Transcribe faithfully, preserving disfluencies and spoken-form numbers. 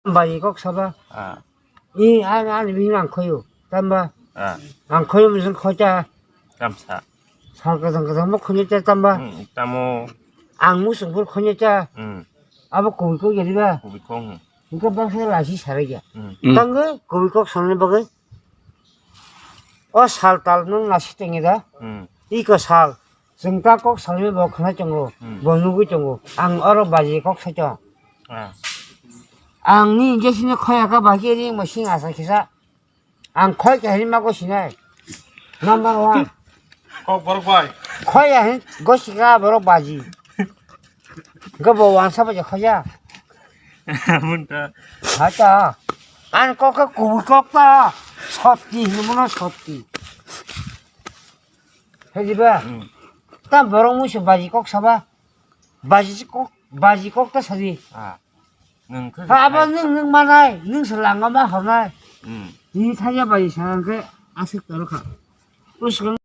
Bai kok saba. Ah. I, ani, ani bini ang khoyo. Tamba. Ah. Ang khoyo mujung khocha. Tamsa. Sal kadang kadang mo khonya cha tamba. Hmm, tamo. Ang musung pur khonya cha. Hmm. Abo kubi kok yari ba. Kubi kong. Engka bangsa lasi sarai ya. Hmm. Hmm. Tangge kubi kok sangne bagai. O sal tal nung nasi tengi da. Hmm. Iko sal. Chwng ta kok salwi bo khna tongo, hmm, bo nugwi tongo. Ang oro baji kok sai tong. Ah. Ang ni jesini khoya ka baji ring masing asa kisa. Ang khoi ka hini mago sinai. Number one. Kok borok bai. Khoya hin gosika borok baji. Go bo wansa baji khoya. Amun ta. Hata. Ang kok ka kubur kok ta. Soti hini mono soti. Hai diba? Hmm. Ta borok muisu baji kok saba. Baji kok, baji kok ta sadi. Ah. Nung khe. Ha, abo nung, nung manai, nung se langa ma hornai. Hmm. Ni thaya baji sa ang khe asik toro kha. Usukang